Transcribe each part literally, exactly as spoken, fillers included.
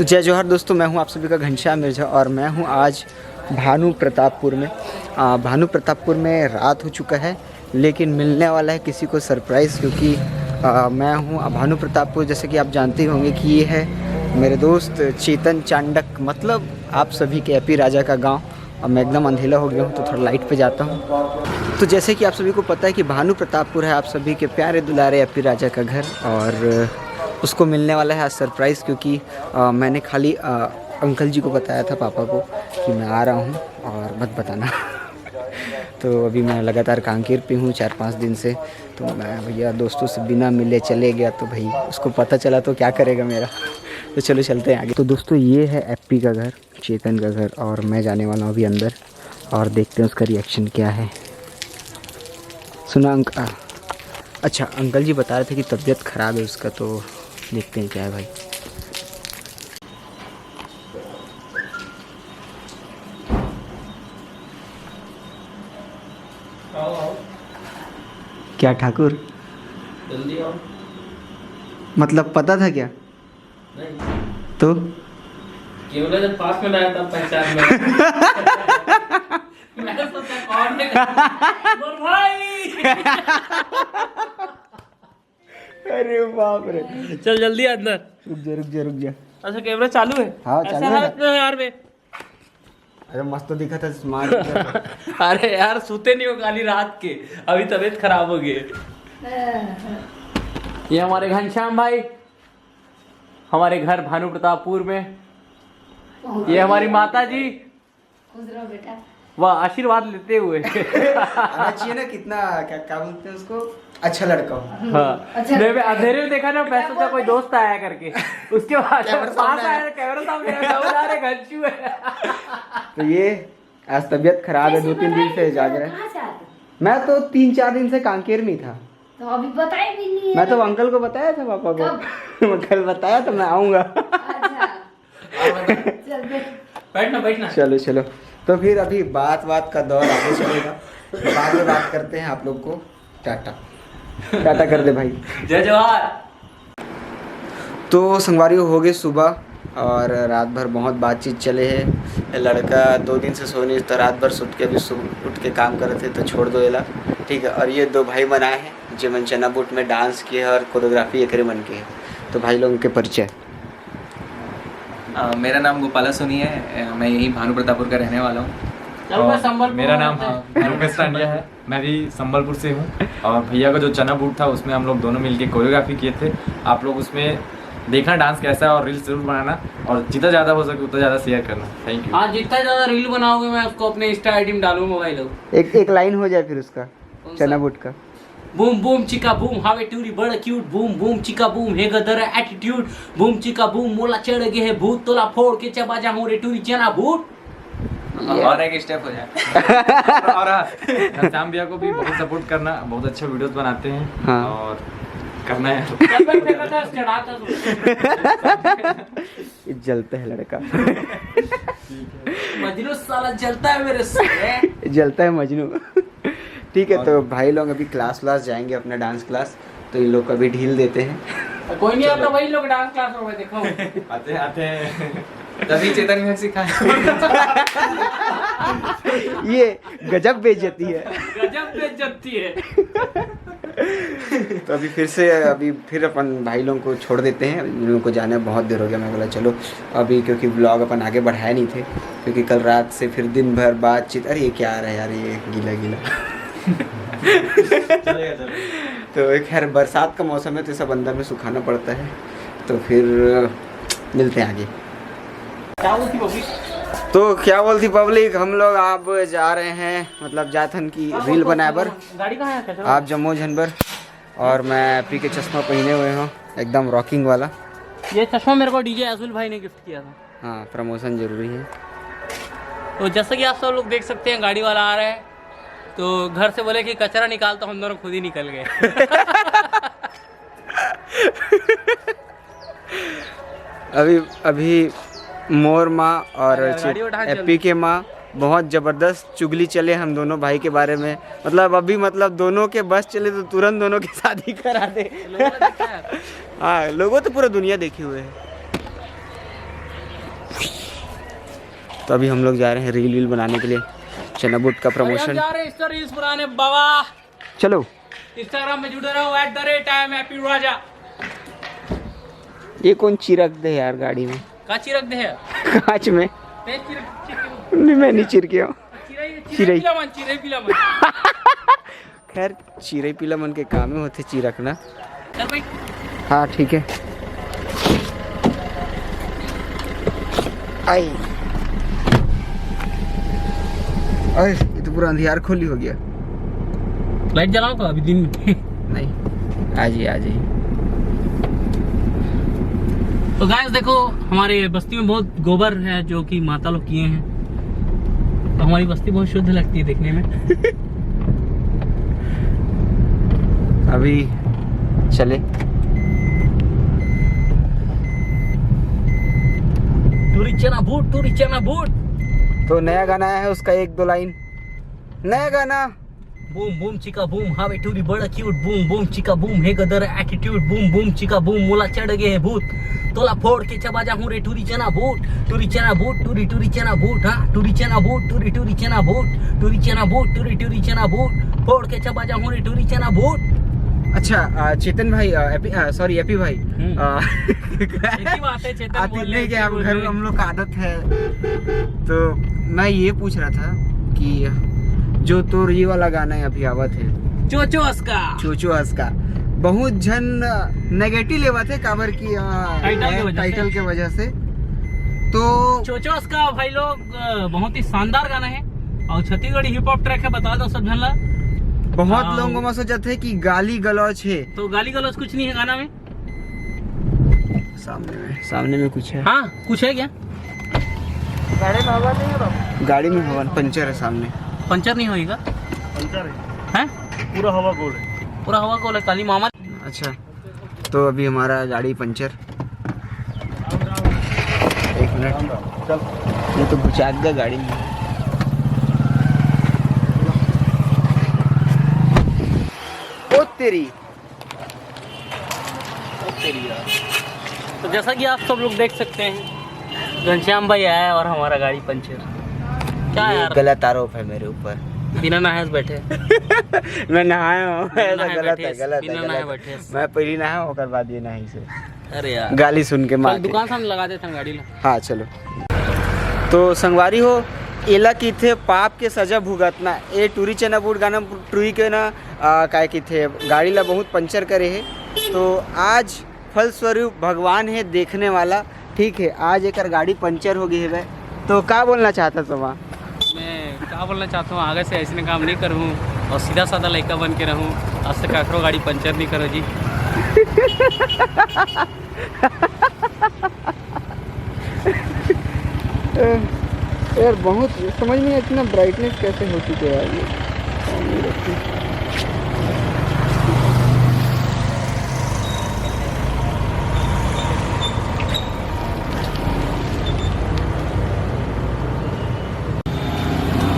तो जय जोहार दोस्तों, मैं हूं आप सभी का घनश्याम मिर्जा और मैं हूं आज भानु प्रतापपुर में। आ, भानु प्रतापपुर में रात हो चुका है, लेकिन मिलने वाला है किसी को सरप्राइज़, क्योंकि आ, मैं हूं भानु प्रतापपुर। जैसे कि आप जानते ही होंगे कि ये है मेरे दोस्त चेतन चांडक, मतलब आप सभी के एपी राजा का गांव। अब मैं एकदम अंधेला हो गया हूँ, तो थोड़ा लाइट पे जाता हूँ। तो जैसे कि आप सभी को पता है कि भानु प्रतापपुर है आप सभी के प्यारे दुलारे एपी राजा का घर, और उसको मिलने वाला है आज सरप्राइज़, क्योंकि अ, मैंने खाली अ, अंकल जी को बताया था, पापा को, कि मैं आ रहा हूँ और मत बताना। तो अभी मैं लगातार कांकेर पे हूँ चार पाँच दिन से। तो मैं, भैया, दोस्तों से बिना मिले चले गया, तो भाई, उसको पता चला तो क्या करेगा मेरा। तो चलो, चलते हैं आगे। तो दोस्तों, ये है एप्पी का घर, चेतन का घर, और मैं जाने वाला हूँ अभी अंदर और देखते हैं उसका रिएक्शन क्या है। सुना अंक-, आ, अच्छा, अंकल जी बता रहे थे कि तबीयत ख़राब है उसका, तो देखते हैं क्या है भाई। आओ, आओ। क्या ठाकुर? जल्दी आओ। मतलब, पता था क्या? नहीं। तो? केवल जब पास में आया तब पहचान में। मैं सोचा, कौन है? बोल भाई। अरे बाप रे। चल जल्दी अंदर। रुक जा, रुक जा, रुक जा। अच्छा, कैमरा चालू है? हाँ, ऐसा चालू है हालत ना। में यार मैं। अरे, मस्त तो दिखा था, smart। अरे यार, सोते नहीं हो खाली रात के, अभी तबीयत खराब हो गई है। ये हमारे घनश्याम भाई, हमारे घर भानु प्रतापपुर में। ये हमारी माता जी। खुश रहो बेटा। वाह, आशीर्वाद लेते हुए। आना चाहिए ना, कितना, क्या, क्या बोलते हैं उसको, अच्छा लड़का हो। हाँ। अच्छा नहीं, मैं लड़का है। अंधेरे में देखा ना, मैं क्या सोचा कोई बोलते हैं? दोस्त आया करके। उसके बाद कैमरा पास सामने आया, आया। कैमरा सामने आया, समझ आ रहे, घनश्याम है। तो ये आज तबीयत खराब है, कैसे दो तीन दिन बताए से कि जाग रहे हैं। कहाँ से आते? मैं तो तीन चार दिन से कांकेर में ही था। तो अभी बताए भी नहीं है। मैं तो अंकल को बताया था, पापा को। कब? मैं कल बताया था, मैं आऊँगा। अच्छा। चल, बैठ। बैठना, बैठना। चलो, चलो। तो फिर अभी बात, बात का दौर आगे चलेगा, बाद में बात करते हैं आप लोग को। टाटा। टाटा कर दे भाई। जय जोहार। तो संगवारी हो गए सुबह और रात भर बहुत बातचीत चले है। ये लड़का दो दिन से सो नहीं, तो रात भर सुत के, अभी सु-, उठ के काम करत हे, तो छोड़ दो एला, ठीक है। और ये दो भाई मन आए हैं, जेमन चना बूट में डांस किए हैं और कोरियोग्राफी एकरे मन के है। तो भाई लोगों के परिचय। अ, मेरा नाम गोपाला सोनी है। अ, मैं यहीं भानु प्रतापपुर का रहने वाला हूँ। चलो, मैं और संबलपुर मेरा में नाम रहता हूँ। रूपेश टांडिया है, मैं भी संबलपुर से हूँ। और भैया का जो चना बूट था, उसमें हम लोग दोनों मिलके कोरियोग्राफी किए थे। आप लोग उसमें देखना डांस कैसा है और रील्स जरूर बनाना, और जितना ज़्यादा हो सके उतना ज़्यादा शेयर करना। Thank you. हाँ, जितना ज़्यादा रील बनाओगे, मैं उसको अपने इंस्टा आईडी में डालूंगा भाई लोग। एक, एक लाइन हो जाए फिर उसका, कौन सा? चना बूट का। बूम बूम चिका बूम, हावे टूरी बड़ क्यूट। बूम बूम चिका बूम, हे गदर एटीट्यूड। बूम चिका बूम, मोला चढ़ गए है भूत, तोला फोड़ के चबा जाऊं रे टूरी चना बूट। और एक स्टेप हो जाए। और हाँ, घनश्याम भैया को भी बहुत सपोर्ट करना, बहुत अच्छा वीडियोस बनाते हैं। हाँ। और करना है। चल, बैठ, बैठ, बैठ, चढ़ा था तू। ये जलता है लड़का। मजनू साला जलता है मेरे से। जलता है मजनू। ठीक है, और तो भाई लोग अभी क्लास व्लास जाएंगे, अपना डांस क्लास, तो इन लोग को अभी ढील देते हैं। कोई नहीं आता चलो। भाई लोग डांस क्लास में, देखो। आते हैं, आते हैं। तभी चेतन ने सिखाया। ये गजब बेइज्जती है। गजब बेइज्जती है। तो अभी फिर से, अभी फिर अपन भाई लोगों को छोड़ देते हैं, इन लोगों को जाने बहुत देर हो गया। मैं बोला चलो अभी, क्योंकि व्लॉग अपन आगे बढ़ाए नहीं थे, क्योंकि कल रात से फिर दिन भर बातचीत। अरे ये क्या आ रहा है यार, ये गीला गीला। चलेगा, चलेगा। तो खैर, बरसात का मौसम है तो सब अंदर में सुखाना पड़ता है। तो फिर मिलते हैं आगे। क्या बोलती पब्लिक? तो क्या बोलती पब्लिक, हम लोग आप जा रहे हैं, मतलब जाथन की रील बनाए बर। गाड़ी कहाँ है? आप जम्मो झन बर। और मैं पी के चश्मा पहने हुए हूँ, एकदम रॉकिंग वाला। ये चश्मा मेरे को डीजे अजुल भाई ने गिफ्ट किया था। हाँ, प्रमोशन जरूरी है। तो जैसा कि आप सब लोग देख सकते हैं, गाड़ी वाला आ रहा है, तो घर से बोले कि कचरा निकाल, तो हम दोनों खुद ही निकल गए। अभी, अभी मोर माँ और एप्पी के माँ बहुत ज़बरदस्त चुगली चले हम दोनों भाई के बारे में। मतलब अभी, मतलब दोनों के बस चले तो तुरंत दोनों के शादी करा दे। हाँ, लोगों तो पूरा दुनिया देखे हुए है। तो अभी हम लोग जा रहे हैं रील वील बनाने के लिए, चना बूट का अभी हम प्रमोशन। जा रहे हैं Insta reels बनाने बाबा। चलो। Instagram में जुड़े रहो at the rate I am happy राजा। ये कौन चिरक दे यार गाड़ी में? का चिरक दे है? कांच में। तेज चिरक चिरक नहीं, मैं नहीं चिरके हूँ। चिरई चिरई। चिरई पिला मन चिरई पिला मन। खैर, चिरई पिला मन के कामे होथे चिरकना। चल भाई। हाँ, ठीक है। आई। अरे, ये तो पूरा अंधियार खोली हो गया। लाइट जलाओ तो अभी दिन में। नहीं, आ जाइए, आ जाइए। तो गाइस देखो, हमारे बस्ती में बहुत गोबर है जो कि माता लोग किए हैं, तो हमारी बस्ती बहुत शुद्ध लगती है देखने में। अभी चले। टूरी चना बूट, टूरी चना बूट। तो नया गाना आया है, उसका एक दो लाइन। नया गाना। बूम बूम चिका बूम, हावे टूरी बड़ा क्यूट। बूम बूम चिका बूम, हे गदर एटीट्यूड। बूम बूम चिका बूम, मोला चढ़ गए हैं भूत। तोला फोड़ के चबा जाहूं रे टूरी चना बूट। टूरी चना बूट, टूरी टूरी चना बूट, हाँ। टूरी चना बूट, टूरी टूरी चना बूट। टूरी चना बूट, टूरी टूरी चना बूट। फोड़ के चबा जाहूं रे टूरी चना बूट। अच्छा, आ, चेतन भाई, आ, एपी, आ, सॉरी, एपी भाई। हम्म। आ, एक ही बात है, चेतन आती बोल रहे नहीं कि हैं, हम बोल घर रहे हम लोग का आदत है, तो मैं ये पूछ रहा था कि जो तोर ये वाला गाना है अभी आवत है, चोचो असका। चोचो हंस का, बहुत झन नेगेटिव लेवत है, काबर की, आ, टाइटल के वजह से। टाइटल के वजह से। तो चोचो असका भाई लोग, अ, बहुत ही शानदार गाना है और छत्तीसगढ़ी हिप हॉप ट्रैक है, बता दो सब झन ला। बहुत हाँ। लोगों में सोचत है कि गाली गलौज है। तो गाली गलौज कुछ नहीं है गाना में। सामने में, सामने में कुछ है। हाँ, कुछ है क्या? गाड़ी में हवा नहीं है बाबू। गाड़ी में हवा पंचर है सामने। पंचर नहीं होएगा? पंचर है, हैं? पूरा हवा गोल है। पूरा हवा गोल है, काली मामा। अच्छा, तो अभी हमारा गाड़ी पंचर। एक मिनट, चल। ये तो घुचा देगा गाड़ी में। ओ तेरी। तो जैसा कि आप सब लोग देख सकते हैं, घनश्याम भाई आया है और हमारा गाड़ी पंचर। क्या ये यार, गलत आरोप है मेरे ऊपर। बिना नहाए बैठे। मैं नहाया हूँ, बिना ऐसा नहाए गलत बैठे, है, गलत बिना है, नहाए गलत बैठे। है। मैं पहली नहाया हूँ, ओकर बाद ये नहीं से। अरे यार, गाली सुन के कल मार। दुकान सामने लगा देता हूँ गाड़ी ला। हाँ, चलो। तो संगवारी हो, एला किथे पाप के सजा भुगतना। ए टूरी चना बूट गाना टूरी के ना, आ, काय किथे गाड़ी ला बहुत पंचर करे है। तो आज फलस्वरूप भगवान है देखने वाला। ठीक है, आज एकर गाड़ी पंचर हो गई है। तो का बोलना चाहता समा? मैं क्या बोलना चाहता हूँ, आगे से ऐसे काम नहीं करूँ और सीधा साधा लड़का बन के रहूँ। आज से काकरो गाड़ी पंचर नहीं करो जी। यार, बहुत समझ में इतना ब्राइटनेस कैसे हो चुके हैं यार ये।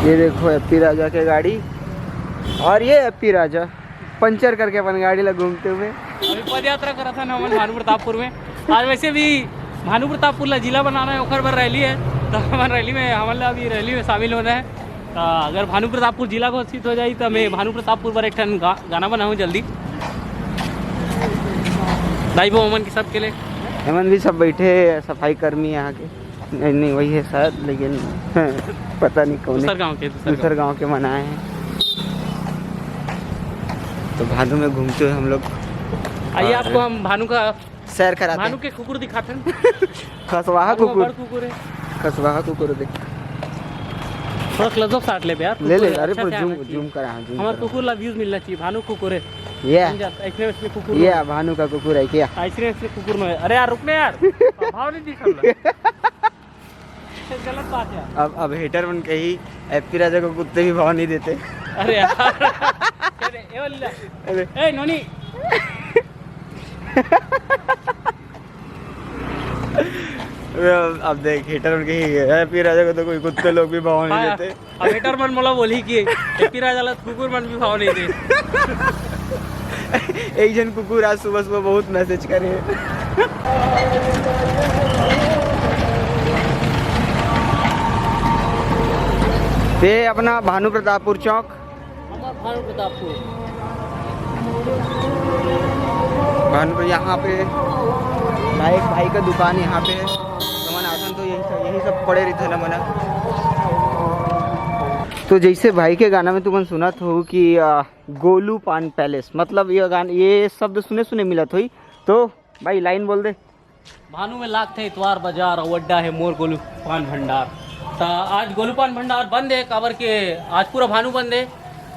ये देखो एपी राजा के गाड़ी, और ये एपी राजा पंचर करके अपन गाड़ी ला घूमते हुए। अभी पद यात्रा करा था ना हमन भानु प्रतापपुर में। आज वैसे भी भानु प्रतापपुर ला जिला बनाना है, ओकर बर रैली है, तो हमन रैली में, हमन ला अभी रैली में शामिल होना है। तो अगर भानु प्रतापपुर जिला घोषित हो जाई, तो मैं भानु प्रतापपुर पर एक ठन गा, गाना बनाऊँ जल्दी। दाई बो हमन के सबके लिए। हमन भी सब बैठे हैं, सफाई कर्मी यहाँ के। नहीं, नहीं, वही है शायद, लेकिन पता नहीं कौन है। दूसर गाँव के, दूसर दूसर गाँव। गाँव के मन आए हैं। तो भानु में घूमते हुए हम लोग आइए, और आपको हम भानु का सैर कराते भानु हैं। के कुकुर दिखाते हैं। खसवाहा भानु का कुकुर, बड़ कुकुर है। खसवाहा कुकुर देख। थोड़ा क्लोजअप शॉट ले बे यार, ले ले, कुकुर अरे अच्छा पूरा से जूम, आना चाहिए। जूम करा, जूम हमारे करा। कुकुर ला व्यूज मिलना चाहिए, भानु कुकुर है। ये, समझा? ऐसने, ऐसने कुकुर ये में। भानु का कुकुर है क्या? ऐसने, ऐसने कुकुर में। अरे यार, रुक ना यार, भाव नहीं दिख रहा। गलत बात है। अब, अब हेटर मन कही एपी राजा को कुत्ते भी भाव नहीं देते। अरे यार। अरे, ए वाली ला। अरे, ए, नोनी। अब देख, हेटर मन कही एपी राजा को तो कोई कुत्ते लोग भी भाव नहीं हाँ, देते। अब हेटर मन मोला बोली कि एपी राजा ला कुकुर मन भी भाव नहीं दे। एक जन कुकुर आज सुबह सुबह बहुत मैसेज करे। ये अपना भानु प्रतापपुर चौक। भानु प्रतापपुर। भानु, यहाँ पे भाई, एक भाई का दुकान यहाँ पे है। तो मन आथन तो यही सब, यही सब पड़े रहिथे ना मना। तो जैसे भाई के गाना में तुमन सुनत हो कि आ, गोलू पान पैलेस, मतलब ये गान, ये शब्द सुने सुने मिलत होई। तो भाई लाइन बोल दे। भानु में लागथे इतवार बाजार, अउ अड्डा है मोर गोलू पान भंडार। त आज गोलू पान भंडार बंद है, काबर के आज पूरा भानु बंद है।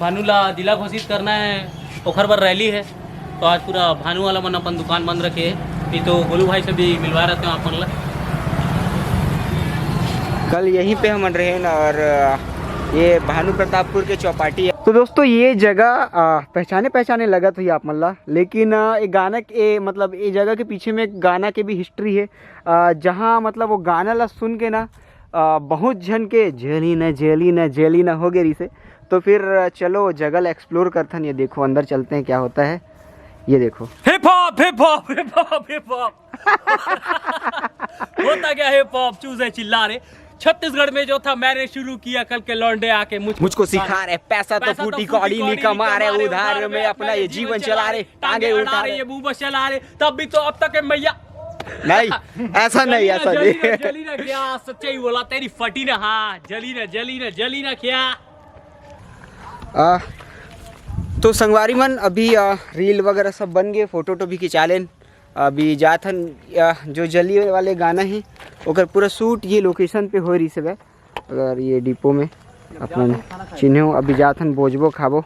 भानु ला जिला घोषित करना है, ओखर बर रैली है। तो आज पूरा भानु वाला मन अपन दुकान बंद रखे है। ये तो गोलू भाई से भी मिलवा रहते हैं अपन ला। कल यहीं पे हमन रहे न, और ये भानु प्रतापपुर के चौपाटी है। तो दोस्तों, ये जगह आ, पहचाने पहचाने लगत होई आप मन ला, लेकिन आ, ये गाना के, मतलब ये जगह के पीछे में एक गाना के भी हिस्ट्री है, आ, जहाँ मतलब वो गाना ला सुन के ना, आ, बहुत झन के जली न, जली न, जली न हो गए रिसे। तो फिर आ, चलो जगह ला एक्सप्लोर करथन। ये देखो, अंदर चलते हैं, क्या होता है। ये देखो, hip hop, hip hop, hip hop, hip hop. होता क्या हिप हॉप, चूजे चिल्ला रहे। छत्तीसगढ़ में जो था, मैंने शुरू किया, कल के लौंडे आके मुझ मुझको सिखा रहे, पैसा तो पैसा तो फूटी फूटी कौड़ी नहीं कौड़ी नहीं कमा रहे, कमा रहे, उधार उधार में में अपना अपना ये ये जीवन जीवन चला चला रहे, रहे, टांगे टांगे उठा अड़ा रहे, रहे। ये मुंह बस चला रहे, तब भी तो अब तक है मैया। नहीं, ऐसा नहीं, जली ना, ऐसा जली नहीं। ना, जली ना क्या, सच्चाई बोला, तेरी फटी ना, हाँ, जली ना, जली ना, जली ना क्या। आ, तो संगवारी मन, अभी आ, रील वगैरह सब बन गए, फोटो वोटो भी खिंचा लेन। अभी जाथन, आ, जो जली वाले गाना है, ओकर पूरा शूट ये लोकेशन पे हो रही से। अगर ये डिपो में अपन चिन्हे हो, अभी जाथन, बोजबो खाबो।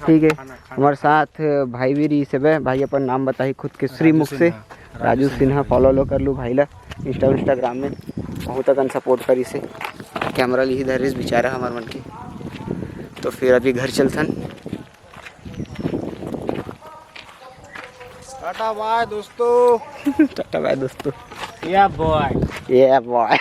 ठीक है, हमारे साथ भाई भी रही से। भाई अपन नाम बताही खुद के, श्रीमुख से। राजू सिन्हा, फॉलो लो कर लू भाई ला इंस्टा, इंस्टाग्राम में। बहुत अकन सपोर्ट करी से, कैमरा ली धरिस बेचारा हमार मन के। तो फिर अभी घर चलथन। टाटा बाय दोस्तों। टाटा बाय दोस्तों। या बॉय। या बॉय।